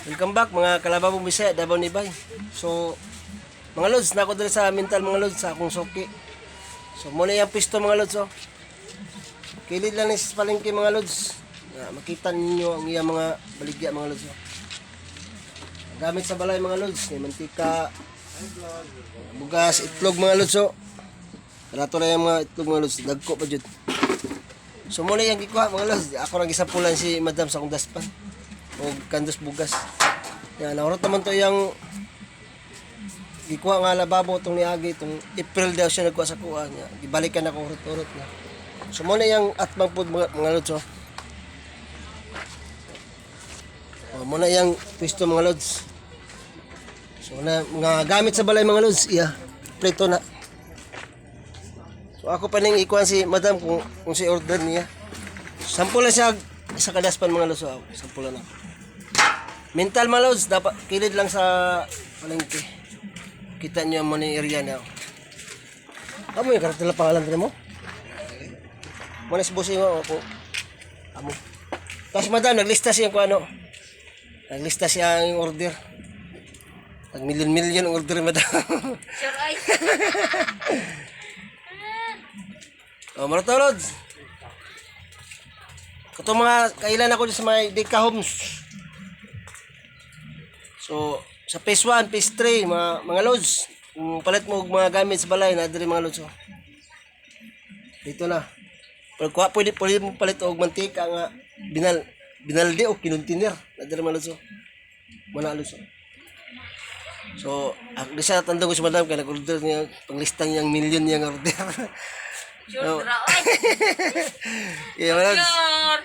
Welcome back, mga kalababong Bisaya, Davao Nibay. So, mga lods, nako diri sa mental, mga lods, sa akong suki. So, muna yung pisto, mga lods, oh. Kilid lang ni sa palengke, mga lods. Na, makita ninyo ang iyang mga baligya, mga lods, oh. Gamit sa balay, mga lods, may mantika, bugas, itlog, mga lods, oh. Rato na yung mga itlog, mga lods, dagko pa jud. So muna yung gikuha, mga lods. Ako nang gisampulan si madam sa akong daspan. O kandos bugas. Yan, naurot naman to yung gikuha nga lababo itong niagi itong April daw siya nagkuha sa kuha niya. Gibalikan ako urot-urot na. So muna yung atbang po, mga lods, oh. Oh, muna yung pwesto, mga lods. So na mga gamit sa balay, mga lods, iya. Preto na. So ako pa ning ikuan si madam kung si order niya. Sample lang siya sa kadaspan, mga lods. Oh. Sample lang ako. Mental, mga lods, dapat kilid lang sa palengke. Kita niyo mo ni area niya. Amo yung karatila pangalan din mo? Muna si bossing ako. Amo. Tapos madam, naglista siya kung ano. Naglista siya ang order. Nag million-million ang order, madam. Sure ay. Oh, mga tolod. Kato mga kailan ako dyan sa mga Deca Homes. So, sa phase 1, phase 3, mga loads. Kung palit mo og mga gamit sa balay, na diri, mga loads. Oh. Dito na. Pero kuha, pwede mo palit og mantika nga binalde o kinuntiner. Na diri, mga loads. Oh. Mana loads. Oh. So, ang di siya natandong ko si madam kaya nag-order niya, panglistang niyang million niyang order. Sure ra ay. Yeah, mga lods. Sure.